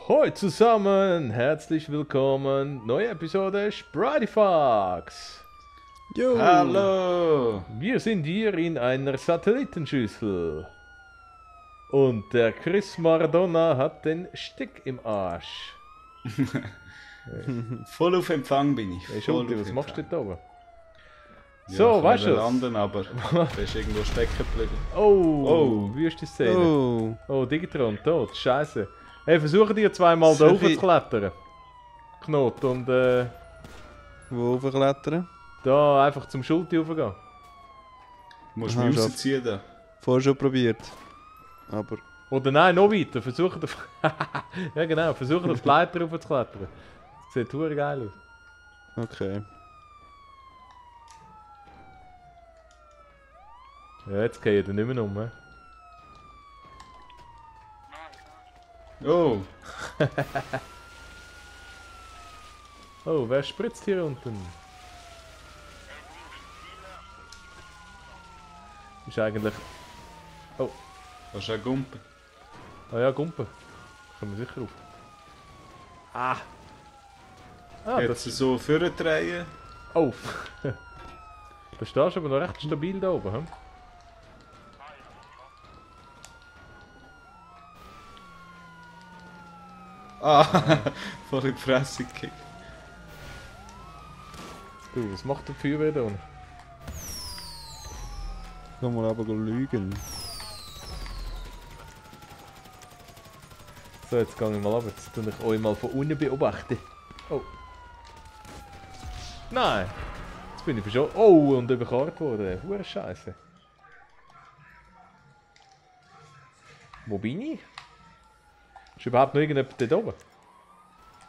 Ahoi zusammen, herzlich willkommen, neue Episode Sprityfox. Jo. Hallo! Wir sind hier in einer Satellitenschüssel. Und der Chris Maradona hat den Stick im Arsch. Voll auf Empfang bin ich. Hey Voll Schulti, auf was machst du Empfang. da oben? Ja, So, ich weißt wollte du was? landen, aber der ist irgendwo stecken geblieben. Oh, wüste Szene. Oh. Oh, Digitron, tot, scheiße. Hey, versuche dir zweimal da Soll hoch ich- zu klettern. Knot und Wo hochklettern? da einfach zum Schulti raufgehen. Du musst Aha, mich schon. rausziehen da. Vorher schon probiert. Aber. Oder nein, noch weiter. Versuchen auf... ja genau, versuchen auf die Leiter rauf zu klettern. Das sieht verdammt geil aus. Okay. Ja, jetzt geht er nicht mehr um. He? Oh! Oh, wer spritzt hier unten? Ist eigentlich... Oh, Kannst du auch gumpen? ah ja, Gumpen. Kommen wir sicher auf. Ah! Ah, Jetzt das... so vordrehen. Oh! Da stehst du aber noch recht stabil da oben. He? Ah! Voll in die Fresse gekickt. Du, was macht der Feuerwehr da unten? Kann man aber lügen. So, jetzt gehe ich mal ab. Jetzt tue ich euch mal von unten beobachten. Oh. Nein! Jetzt bin ich schon... Oh, und überkarrt worden. Hure Scheiße. Wo bin ich? Ist überhaupt noch irgendjemand dort oben?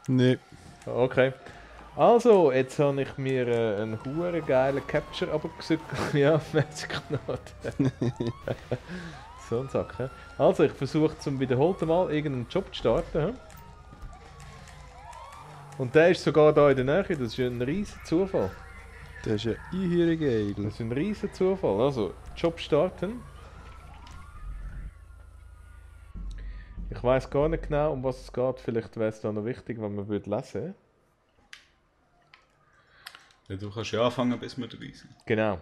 Nee. Okay. Also, jetzt habe ich mir einen hure geilen Capture abgesucht. Ja, 40 Knoten. So ein Sack, he? Also, ich versuche zum wiederholten Mal irgendeinen Job zu starten. He? Und der ist sogar da in der Nähe. Das ist ein riesen Zufall. Das ist ja ihre geil. Das ist ein riesen Zufall. Also, Job starten. Ich weiß gar nicht genau, um was es geht. Vielleicht wäre es da noch wichtig, wenn man würde lesen. Ja, du kannst ja anfangen, bis wir dabei sind. Genau.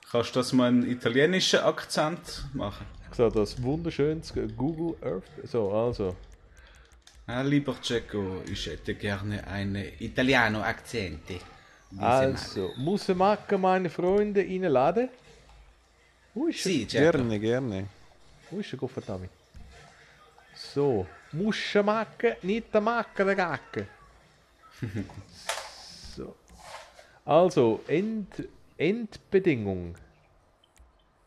Kannst du das mal einen italienischen Akzent machen? Ich sehe das wunderschönes Google Earth. So, also. Ah, lieber Cecco, ich hätte gerne eine Italiano-Akzente. Also, muss ich machen, meine Freunde reinladen? Wo ist er? Sì, certo. Gerne. Wo ist der Gottverdammt? So, muss ich machen, nicht machen, der Gacke. So. Also, Endbedingung.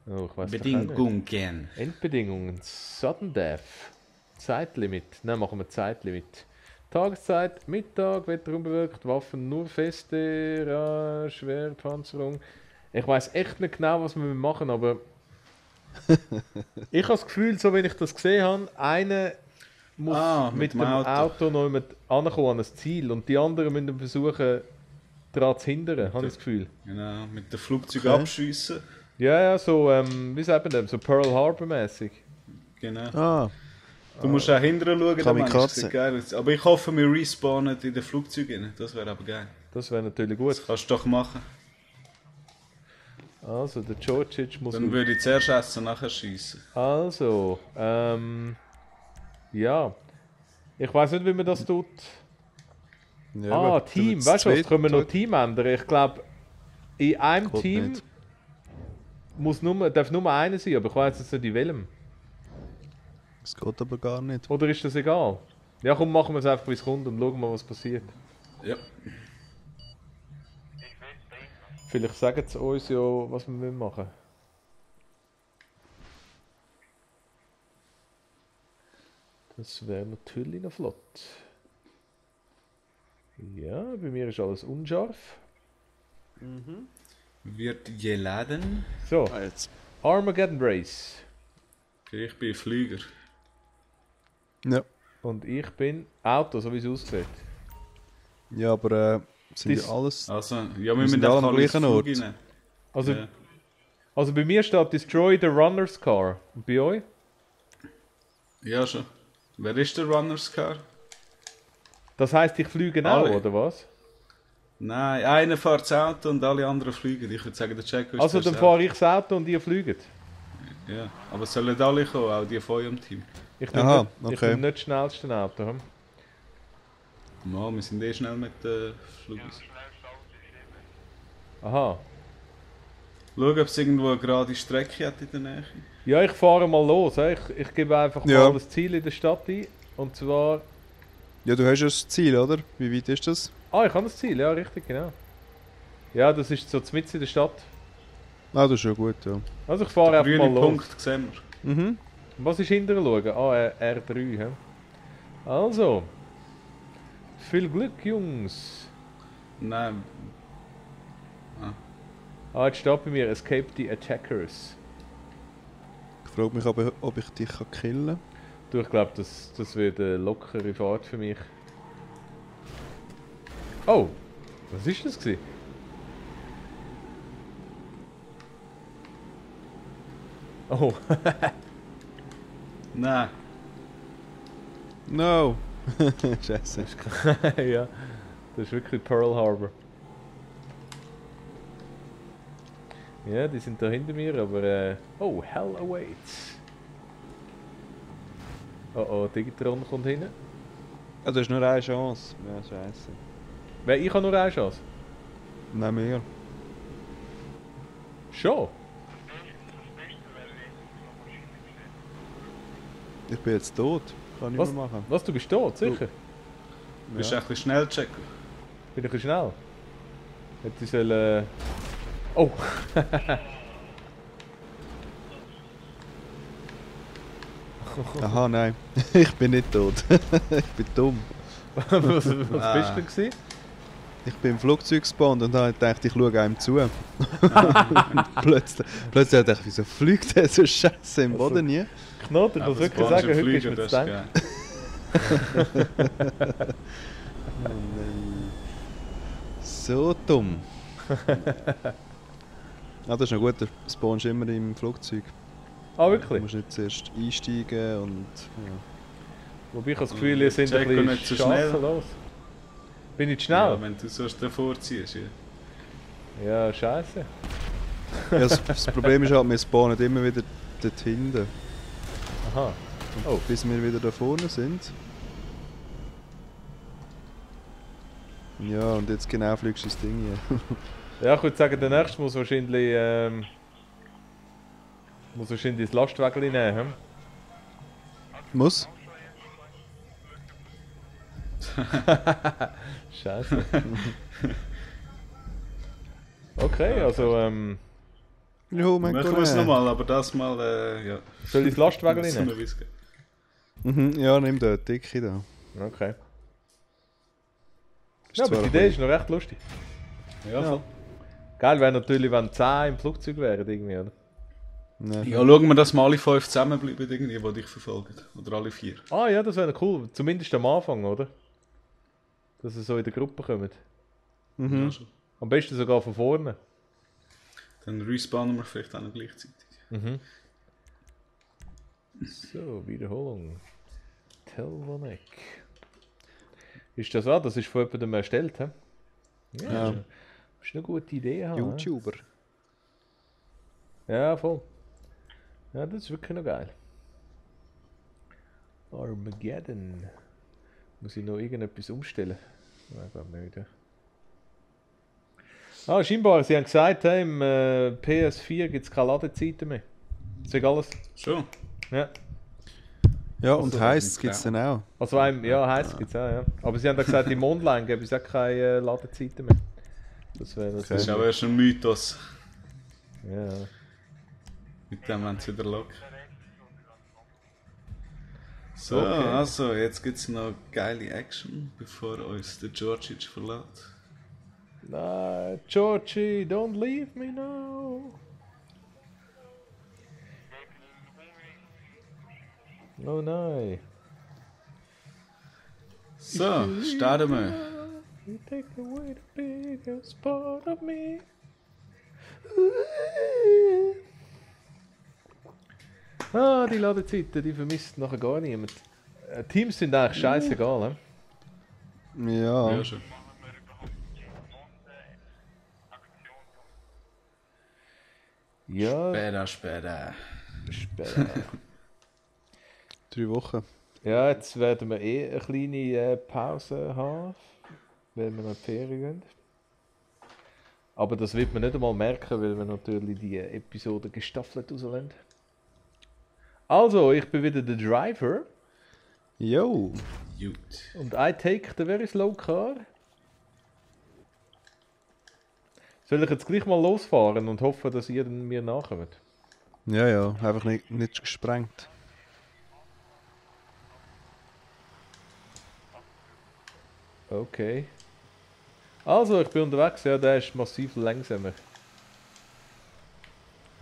Oh, ich weiß doch auch nicht. Bedingungen. Endbedingungen. Sudden Death. Zeitlimit. Nein, machen wir Zeitlimit. Tageszeit, Mittag, Wetter unbewölkt, Waffen nur feste, Schwerpanzerung. Ich weiß echt nicht genau, was wir machen, aber ich habe das Gefühl, so wenn ich das gesehen habe, einer muss mit mit dem dem Auto. Auto noch ankommen an das Ziel und die anderen müssen versuchen, daran zu hindern, habe ich das Gefühl. Genau, mit dem Flugzeug Okay. abschiessen. Ja, ja, so, wie sagt man dem, so Pearl Harbor mäßig. Genau. Ah. Du musst auch hinterher schauen, der Mensch, das Kamikaze. sieht geil aus. Aber ich hoffe, wir respawnen in den Flugzeugen. Das wäre aber geil. Das wäre natürlich gut. Das kannst du doch machen. Also, der Georgic muss... Dann würde ich zuerst essen, nachher schiessen. Also, ja. Ich weiß nicht, wie man das tut. Ja, Ah, aber Team, das weißt du was? zweite- Können wir noch Team ändern? Ich glaube, in einem Geht Team nicht. darf nur einer sein, aber ich weiß jetzt nicht in welchem. Das geht aber gar nicht. Oder ist das egal? Ja, komm, machen wir es einfach, wie es kommt und schauen mal, was passiert. Ja. Vielleicht sagen sie uns ja, was wir machen wollen. Das wäre natürlich noch flott. Ja, bei mir ist alles unscharf. Wird geladen. So, Ah, jetzt. Armageddon Race. Okay, ich bin Flüger. Ja. Und ich bin Auto, so wie es aussieht. Ja, aber sind Das- ja alles. Also, ja, Wir wir sind müssen alle einfach am alles gleichen Ort. rein. Also, Ja. also bei mir steht Destroy the Runner's Car. Und bei euch? Ja, schon. Wer ist der Runners Car? Das heisst, ich fliege auch, Alle. oder was? Nein, einer fährt das Auto und alle anderen fliegen. Ich würde sagen, der Jacko ist Also der dann fahre ich das Auto und ihr fliegt. Ja, aber sollen alle kommen, auch die von eurem Team? Ich bin Aha, nicht, ich okay. bin nicht das schnellste Auto. Hm? Ja, wir sind schnell mit den Flugis. Aha. Schau, ob es irgendwo eine gerade Strecke hat in der Nähe. Ja, ich fahre mal los. Ich gebe einfach Ja. mal das Ziel in der Stadt ein. Und zwar... Ja, du hast ja das Ziel, oder? Wie weit ist das? Ah, ich habe das Ziel, ja, richtig, genau. Ja, das ist so mitten in der Stadt. Ah, das ist ja gut, ja. Also ich fahre einfach mal Grüne los. Punkt sehen wir. Mhm. Was ist hinterher schauen? Ah, R3. He? Also. Viel Glück, Jungs. Nein, Ah, jetzt steht bei mir Escape the Attackers. Ich frage mich, ob ich dich killen kann. Du, ich glaube, das wird eine lockere Fahrt für mich. Oh! Was ist das gewesen? Oh, nein. No! Scheiße. ja. Das ist wirklich Pearl Harbor. Ja, die sind da hinter mir, aber oh, hell awaits. Oh oh, Digitron kommt hin. Ja, du hast nur eine Chance. Ja, scheiße. Weil ich habe nur eine Chance. Nein, mehr. Schon? Ich bin jetzt tot. Kann ich Was? mehr machen. Was, du bist tot, sicher? Du bist ein bisschen schnell, Jacko. Bin ich ein schnell? Hätte ich sollen... Oh! Aha, nein. Ich bin nicht tot. Ich bin dumm. was bist du denn gewesen? Ich bin im Flugzeug gespawnt und habe gedacht, ich schaue einem zu. plötzlich dachte ich, wieso fliegt der so scheiße im Also, Boden nie? Knot, ich muss wirklich sagen, heute ist mir das zu geil. Oh nein. So dumm. Ah, das ist noch gut, du spawnst immer im Flugzeug. Ah, Du wirklich? musst nicht zuerst einsteigen und... Ja. Wobei ich habe das Gefühl, ihr seid ein Jacko bisschen nicht so schnell. chancenlos. Bin ich zu Ja, schnell? wenn du sonst davor ziehst, ja. Ja, scheiße. Ja, das Problem ist halt, wir spawnen immer wieder dort hinten. Aha. Oh. Bis wir wieder da vorne sind. Ja, und jetzt genau fliegst du das Ding hier. Ja, ich würde sagen, der nächste muss wahrscheinlich das Lastwagen nehmen. Hm? Muss? Scheiße. Okay, also Jo, mein Machen wir es nochmal, aber das mal, ja. soll ich das Lastwagen Muss nehmen? noch wissen. Mhm, ja, nimm den Dicke da. Okay. Ist Ja, aber zwar die ein Idee ist noch recht lustig. Ja, voll. Geil wäre natürlich, wenn 10 im Flugzeug wären, irgendwie, oder? bisschen- Ja, schauen wir, dass wir alle 5 zusammenbleiben, irgendwie, die dich verfolgen. Oder alle 4. Ah ja, das wäre cool. Zumindest am Anfang, oder? Dass sie so in der Gruppe kommen. Mhm. Ja, schon. Am besten sogar von vorne. Dann respawnen wir vielleicht auch noch gleichzeitig. Mhm. So, Wiederholung. Telvonek. Ist das wahr? Das ist von jemandem erstellt, hä? Ja. Das ist eine gute Idee, ha? YouTuber. Ja, voll. Ja, das ist wirklich noch geil. Armageddon. Muss ich noch irgendetwas umstellen? Nein, glaube nicht. Ja. Ah, scheinbar, sie haben gesagt, hey, im PS4 gibt es keine Ladezeiten mehr. Sag alles. Schon? Ja. Ja, und Also, heiß mit gibt es Cloud. dann auch. Also ja, heiß gibt es auch, ja. Aber sie haben auch gesagt, im Online gibt es auch keine Ladezeiten mehr. Das wäre Das ist aber erst ein Mythos. Ja. Mit dem wollen sie wieder locken. So, Okay. also, jetzt gibt es noch geile Action, bevor uns der Georgic verlässt. Nein, Georgie, don't leave me now. Oh nein. So, starten wir. You take away the biggest part of me. Ah, die Ladezeiten, die vermisst nachher gar niemand. Teams sind eigentlich scheißegal, ne? Ja. Ja, schon. Ja, Später. später. 3 Wochen. Ja, jetzt werden wir eine kleine Pause haben, weil wir noch in die Ferien gehen. Aber das wird man nicht einmal merken, weil wir natürlich die Episode gestaffelt rauslassen. Also, ich bin wieder der Driver Jo. Gut. und I take the very slow car. Soll ich jetzt gleich mal losfahren und hoffen, dass ihr mir nachkommt? Ja, ja. Einfach nicht gesprengt. Okay. Also, ich bin unterwegs. Ja, der ist massiv langsamer.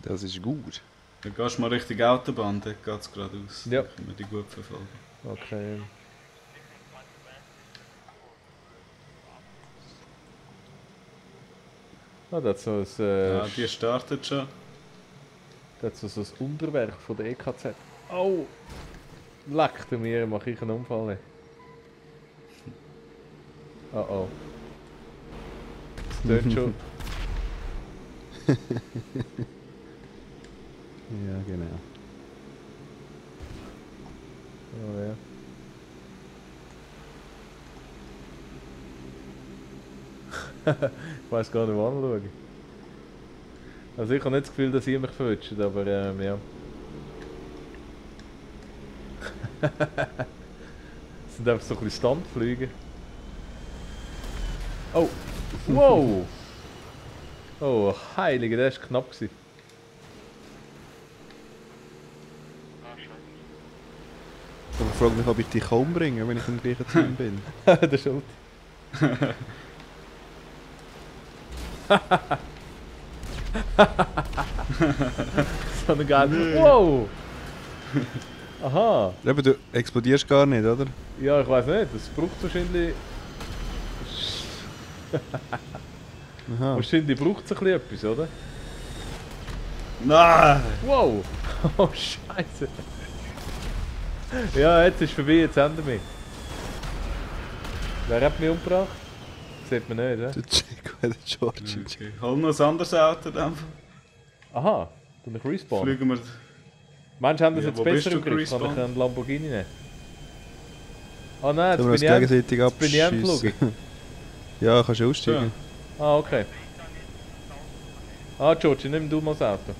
Das ist gut. Dann gehst du mal Richtung Autobahn, dann geht es geradeaus. Ja. Dann können wir die gut verfolgen. Okay. Ah, das ist so ein, Ja, die startet schon. das ist so ein Unterwerk von der EKZ. Oh! Leck du mir, mache ich einen Unfall nicht. Oh oh. Das tönt schon. Ja, genau. Oh ja. Ich weiß gar nicht, wo anschauen. Also ich habe nicht das Gefühl, dass ihr mich verwünscht, aber ja. Das sind einfach so ein bisschen Standflüge. Oh! Wow! Oh, heilige, der war knapp gewesen. Aber ich frage mich, ob ich dich umbringe, wenn ich im gleichen Team bin. Der Schuld. So eine geile. Wow! Aha! Aber du explodierst gar nicht, oder? Ja, ich weiß nicht, das braucht wahrscheinlich. Aha. Wahrscheinlich braucht es ein bisschen etwas, oder? Nein! Wow! Oh Scheiße! Ja, jetzt ist vorbei, jetzt enden wir. Wer hat mich umgebracht? Sieht man nicht, Der Chico hat den George. Okay. Hol noch ein anderes Auto dann. Aha, dann ich respawn. Fliegen wir. Manche haben das Ja, jetzt wo bist besser du im Griff, kann ich gerespawnt? einen Lamborghini nehmen. Ah nein, Sollen wir uns jetzt gegenseitig bin ich abschießen? entflogen. Ja, kannst du aussteigen. Ah, okay. Ah, George, nimm du mal das Auto.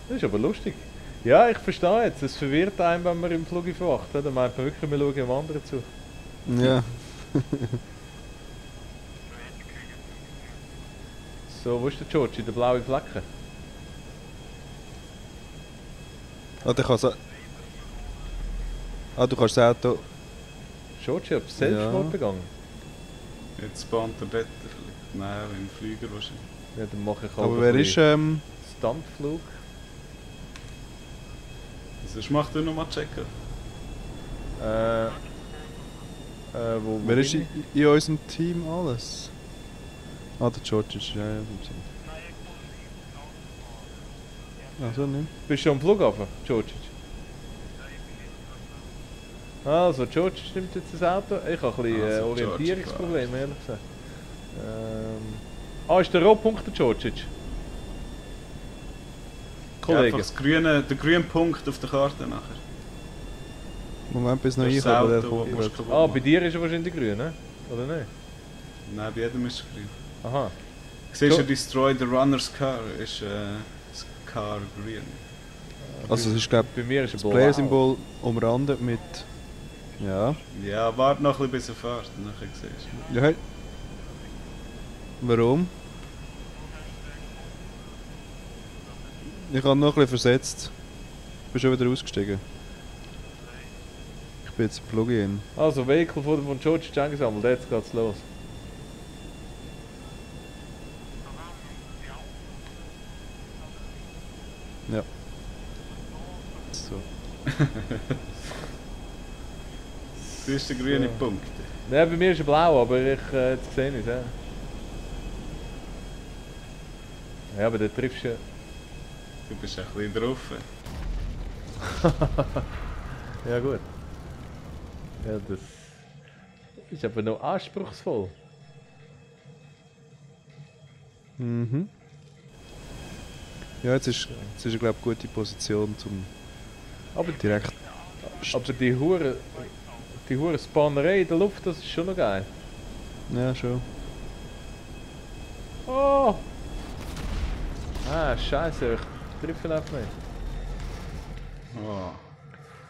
Das ist aber lustig. Ja, ich verstehe jetzt. Es verwirrt einen, wenn man im Flug verwacht. Dann meint man wirklich, wir schauen dem anderen zu. Ja. So, wo ist der George? Der blaue Flecken? Ah, du kannst das Auto... George, ich habe Selbstmord Ja. begangen. Jetzt spawnt er dort vielleicht. Nein, im Flieger wahrscheinlich. Ja, dann mache ich halt Aber ein wer bisschen ist... Stuntflug. Sonst mach du nochmal checken. Wo Wer bin ist ich? in unserem Team alles? Ah, der George ist... Ja, ja, im Team. Also nicht. Bist du am Flughafen, George? Also, George stimmt jetzt das Auto. Ich habe ein bisschen Also, Orientierungsprobleme, ehrlich gesagt. Ist der Rohpunkt der George? Ja, Kollege. einfach der grüne Punkt auf der Karte nachher. Moment, bis noch Das ist ich das aber der Auto, kommt das musst gerade. du kaputt Bei machen. dir ist er wahrscheinlich grün, ne? Oder nicht? Nein, bei jedem ist es grün. Aha. Siehst So. du, Destroy the Runner's Car ist das Car grün. Also es ist glaube Bei mir ist er das blau. Player-Symbol umrandet mit... Ja. Ja, warte noch ein bisschen, bis er fährt, dann siehst du. Ja, hey. Warum? Ich habe noch ein bisschen versetzt. Ich bin schon wieder ausgestiegen. Ich bin jetzt im Plugin. Also, Vehicle von George ist eingesammelt, jetzt geht's los. Ja. So. Du bist der grüne So. Punkt. Nein, bei mir ist er blau, aber jetzt sehe ich es, ja. Ja, aber der triffst du. Du bist ein bisschen drauf. Ja gut. Ja, das ist aber noch anspruchsvoll. Mhm. Ja, jetzt ist glaube ich, eine gute Position zum Aber, direkt... aber die hure Spannerei in der Luft, das ist schon noch geil. Ja, schon. Oh! Ah, scheiße, ich treffe einfach nicht. Oh.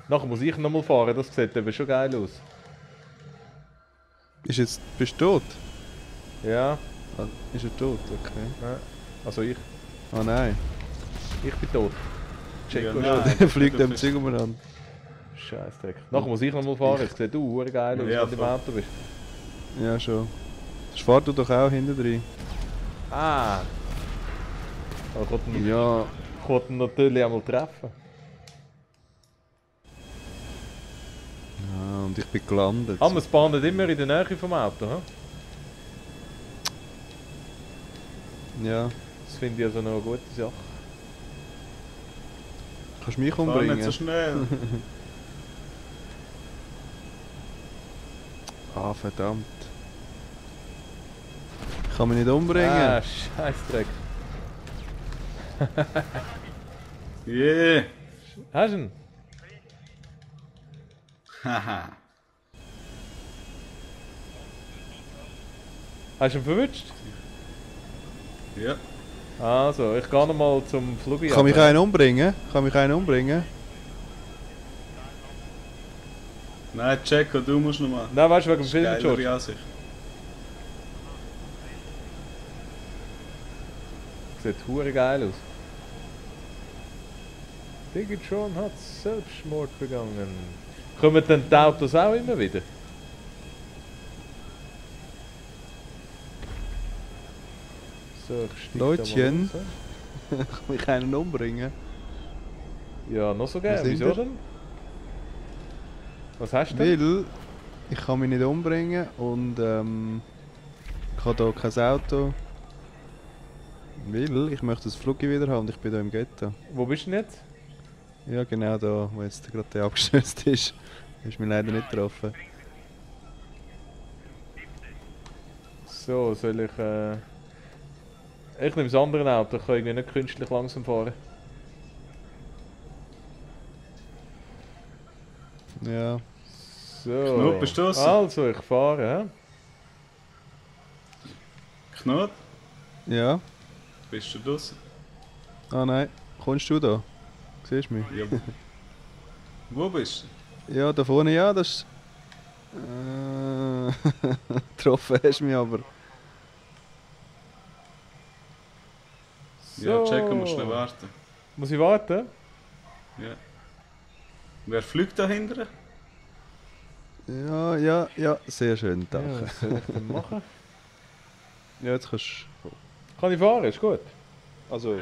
Nachher muss ich nochmal fahren, das sieht eben schon geil aus. Bist du tot? Ja, Ah, ist er tot? Okay. ja. Also ich Ah nein. bin tot. Checo Ja, ist nein. Der fliegt du dem bist- Zeug umeinander. Scheißdreck. Nachher muss ich nochmal fahren, es sieht geil aus, Ja, wenn du im voll. Auto bist. Ja, schon. Das fahr du doch auch hinten drin. Ah! Aber ich Ja. konnte ihn natürlich einmal treffen. Ja, und ich bin gelandet. Ah, man spawnt immer in der Nähe vom Auto, hm? Ja. Das finde ich also noch eine gute Sache. Kannst du mich Fahr umbringen? nicht so schnell. Ah, verdammt. Ich kann mich nicht umbringen. Ah, Scheißdreck. Yeah. Hast du ihn? Haha. Hast du ihn verwünscht? Ja. Also, ich gehe nochmal zum Flugi. Kann mich einen umbringen? Nein, Checo, du musst noch mal. Nein, weißt du, wegen dem Film, Geilere George. Ansicht. Sieht hure geil aus. Digitron hat Selbstmord begangen. Kommen dann die Autos auch immer wieder? So, ich steig da mal Leutchen. raus. Kann mich einen umbringen? Ja, noch so Wo gerne. sind Wieso ihr? denn? Was hast du denn? Weil ich kann mich nicht umbringen und ich habe hier kein Auto. Weil ich möchte das Fluggi wieder haben und ich bin hier im Ghetto. Wo bist du denn jetzt? Ja, genau da, wo jetzt gerade der abgestürzt ist. Ist mir leider nicht getroffen. So, soll ich... Ich nehme das andere Auto, ich kann irgendwie nicht künstlich langsam fahren. Ja. So. Knut, bist du draussen? Also, ich fahre, hä? Knut, Ja. bist du draussen? Ah nein. Kommst du da? Siehst du mich? Ja. Wo bist Ja, da vorne, ja, das ist... getroffen hast du mich aber. du? Ja, Checo, musst schnell warten. Muss ich warten? Ja. Wer fliegt da hinten? Ja, sehr schön, Ja, danke. was soll ich denn machen? Ja, jetzt kannst Kann ich fahren? Ist gut. Also...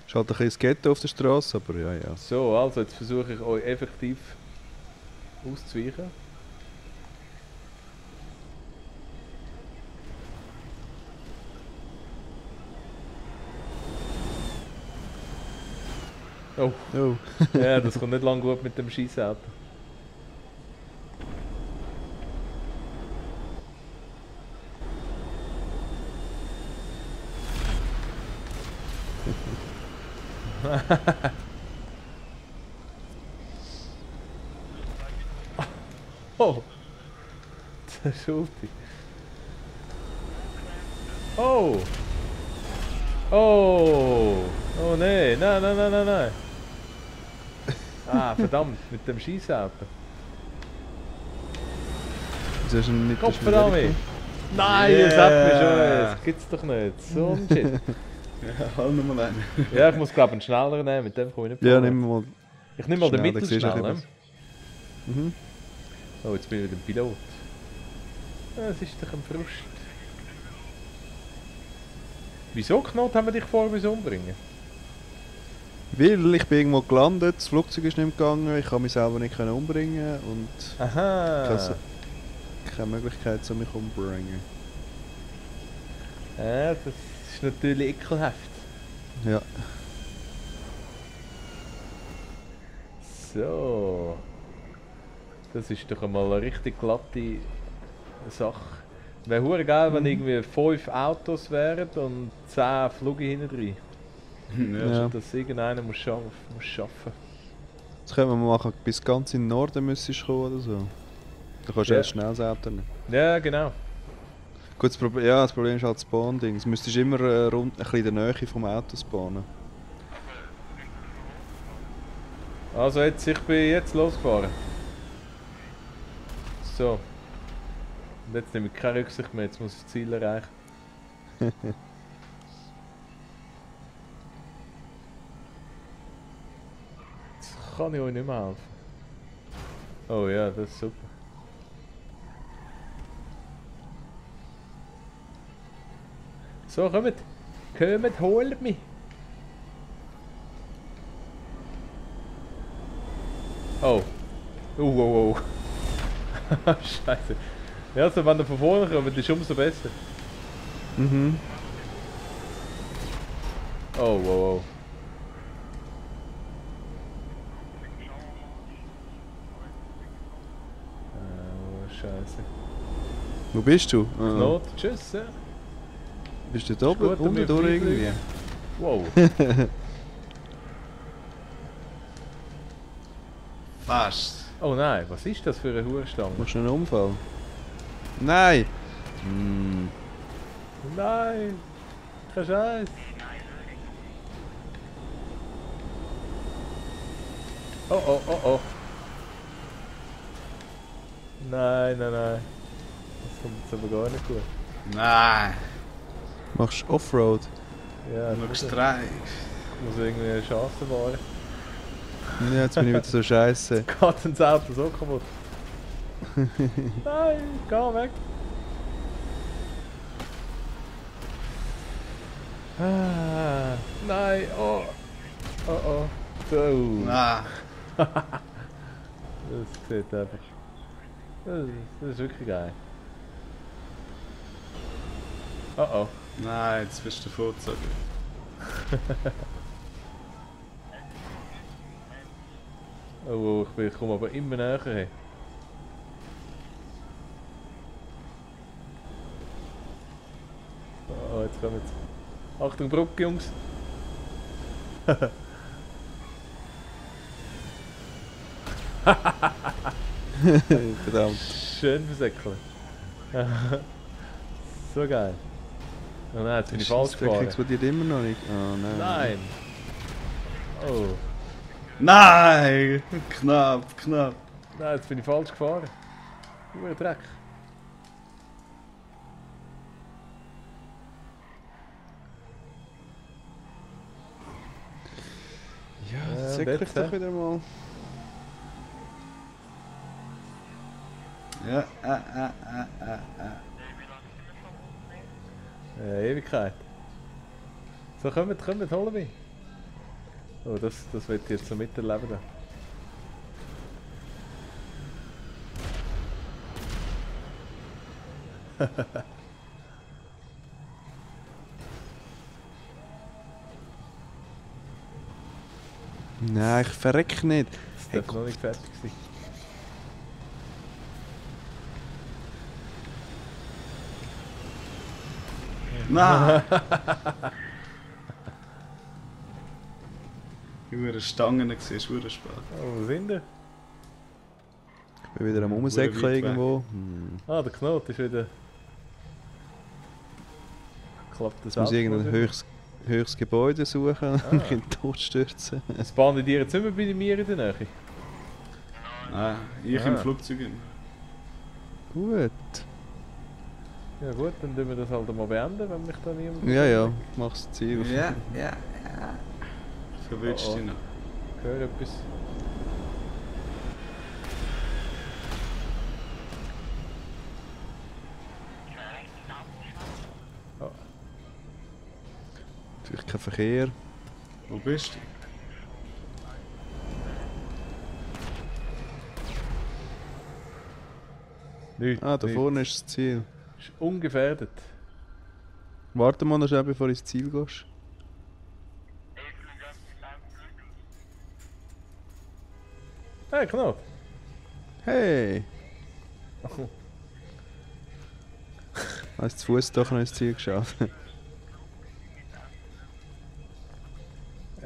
Ist halt ein bisschen das Ghetto auf der Straße, aber ja. So, also jetzt versuche ich euch effektiv auszuweichen. Oh, Oh. ja, das kommt nicht lang gut mit dem Scheissauto. Oh! Das ist Ulti. Oh! Oh! Oh nein, nein. Ah, verdammt, mit dem Scheissauto. Das ist nicht Kopfdame! Nein, Yeah. das hat mich schon, das gibt's doch nicht. So ein Shit. Ja, hol nochmal einen. Ja, ich muss glaube ich einen schnelleren nehmen, mit dem komme ich nicht Ja, vorwärts. nimm mal. Ich nehme mal den schnell, dann siehst du ein mittelschnellen. bisschen Mhm. Oh, jetzt bin ich wieder ein Pilot. Ja, das ist doch ein Frust. Wieso, Knot, haben wir dich vor uns umbringen? Weil ich bin irgendwo gelandet, das Flugzeug ist nicht mehr gegangen, ich kann mich selber nicht umbringen und Aha! keine Möglichkeit, um mich umbringen. Ja, das ist natürlich ekelhaft. Ja. So. Das ist doch einmal eine richtig glatte Sache. Wäre hure geil, wenn irgendwie 5 Autos wären und 10 Flüge hinten drin. Ja. Dass irgendeiner muss schaffen. Das können wir mal machen, bis ganz in den Norden müsstest du kommen oder so. Da kannst du Ja. erst schnell das Auto nehmen. Ja, genau. Gut, das Problem ist halt das Spawn-Ding. Du müsstest immer ein bisschen in der Nähe vom Auto spawnen. Also jetzt, ich bin jetzt losgefahren. So. Und jetzt nehme ich keine Rücksicht mehr, jetzt muss ich das Ziel erreichen. Jetzt kann ich euch nicht mehr helfen. Oh ja, das ist super. So, kommt! Kommt, holt mich! Oh. Oh. Scheiße. Ja, also wenn ihr von vorne kommt, ist umso besser. Mhm. Oh. Oh, Scheiße. Wo bist du? Not, tschüss. Ja. Bist du da oben gut, unten wir durch fliegen. irgendwie? Wow. Fast. Oh nein, was ist das für eine Hurstange? Machst du einen Unfall? Nein! Hm. Nein! Kein Scheiß! Oh. Nein. Das kommt jetzt aber gar nicht gut. Nein. Machst du Offroad? Ja, Nur ich gestreift. muss irgendwie eine Chance wahren. Ja, jetzt bin ich wieder so scheiße. Geht denn das Auto so kaputt? Nein, geh weg! Ah, nein, oh. Oh. Nein. Das sieht einfach. Das ist wirklich geil. Oh. Nein, jetzt bist du vorgezogen. Oh, ich komme aber immer näher hin. Oh, jetzt kommen wir. Achtung, Brücke, Jungs! Verdammt. Schön versäckeln. So geil. Oh nein, jetzt bin ich falsch Der gefahren. explodiert immer noch nicht. Oh nein. Nein! Oh, Nein! Knapp. nein, jetzt bin ich falsch gefahren. Nur Dreck. Ja, und säckle ich jetzt, doch wieder mal. Ja, Ewigkeit. So, kommt, holen mich. Oh, das wird jetzt so miterleben. Da. Nein, ich verreck nicht. Das darf noch nicht fertig sein. nein! Ich war Stangen gesehen, ist wirklich spät. Oh, wo sind wir? Ich bin wieder am Weit Umsäckeln weg. irgendwo. Ah, der Knot ist wieder. Klappt das Jetzt muss ich irgendein wieder? höchstes Gebäude suchen und mich in den Tod stürzen. Es bahnen die jetzt immer bei mir in der Nähe. Nein, ich im Flugzeug. Gut. Ja gut, dann tun wir das halt mal beenden, wenn mich da niemand... Ja, mach's Ziel. Ja. Verwünscht Oh. dich noch. Ich höre etwas. Vielleicht kein Verkehr. Wo bist du? Nichts. Ah, da vorne ist das Ziel. Ist ungefährdet. Warte mal noch schnell, bevor du ins Ziel gehst. Hey, Knot. Hey! Hast du zu Fuß doch noch ins Ziel geschafft?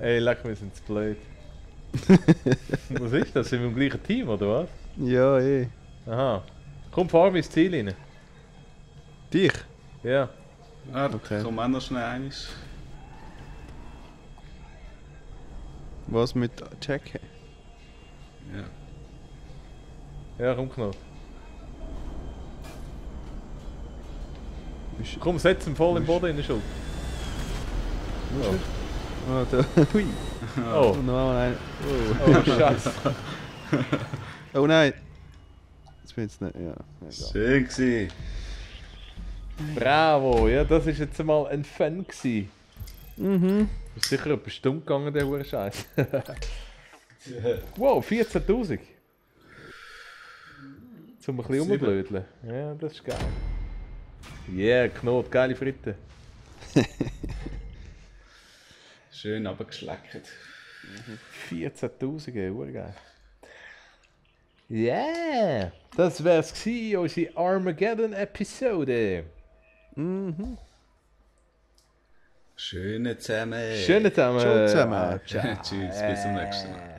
Ey, leck, wir sind zu blöd. Was ist das? Sind wir im gleichen Team, oder was? Ja, eh. Aha. Komm, fahr mir ins Ziel rein. Dich? Ja. Ah, Okay. komm auch noch schnell eines. Was mit Jack? Ja. Ja, komm, Knot. Ist- Komm, setz ihn voll im Boden in den Schuld. Oh, Oh, da. Hui. oh. Oh, noch einmal ein. Oh Scheiße. Oh nein! Jetzt bin ich nicht. Ja, egal. Schön gewesen. Bravo, ja, das war jetzt mal ein Fan gewesen. Mhm. Das ist sicher etwas stumm gegangen, der hure Scheiß. Wow, 14.000. Zum ein bisschen Sieben. rumblödeln. Ja, das ist geil. Yeah, Knot, geile Fritte. Schön abgeschleckt. 14.000, hure geil. Yeah, das wär's gewesen, unsere Armageddon-Episode. Mhm. Schöne zusammen. Schönen zusammen. Ciao zusammen. Ciao. Tschüss, bis zum nächsten Mal.